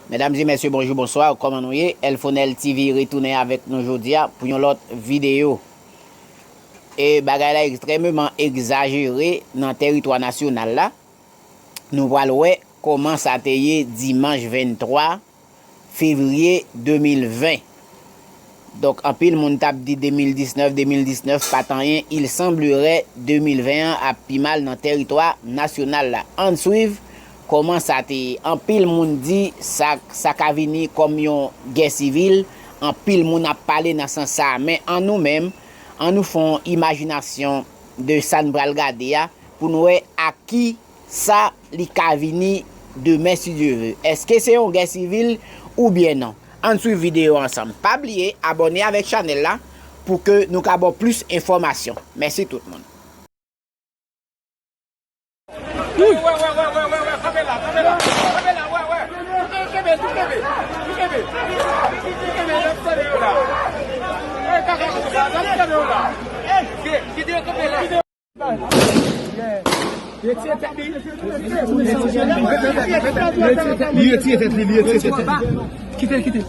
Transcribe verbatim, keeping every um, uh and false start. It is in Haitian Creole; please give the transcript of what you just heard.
Medam e mesye, bonjou, bonswa, kòman nou ye? Elfonel T V retounen avèk nou jodi a pou yon lòt videyo. E bagay la ekstrèmeman egzajere nan tèritwa nasyonal la. Nou pral wè kòman sa te ye dimanch venntwa fevriye de mil ven. Donk, anpil moun t ap di de mil diznèf, de mil diznèf pa t anyen. Il semblerait de mil ven an ap pi mal nan tèritwa nasyonal la. Ann swiv kòman sa te ye. Anpil moun di sa, sa ka vini kòm yon gè sivil. Anpil moun ap pale nan sans sa a. Men an nou menm, an nou fè yon imajinasyon de sa n pral gade a pou n wè a ki sa li ka vini demen, si Dye ve. Èske se yon gè sivil oubyen non? Ann swiv videyo ansanm. Pa bliye abòne avèk chanèl la pou ke nou ka ba w plis enfòmasyon. Mèsi tout moun. Li retire tèt li, li retire tèt li. Kite l, kite l.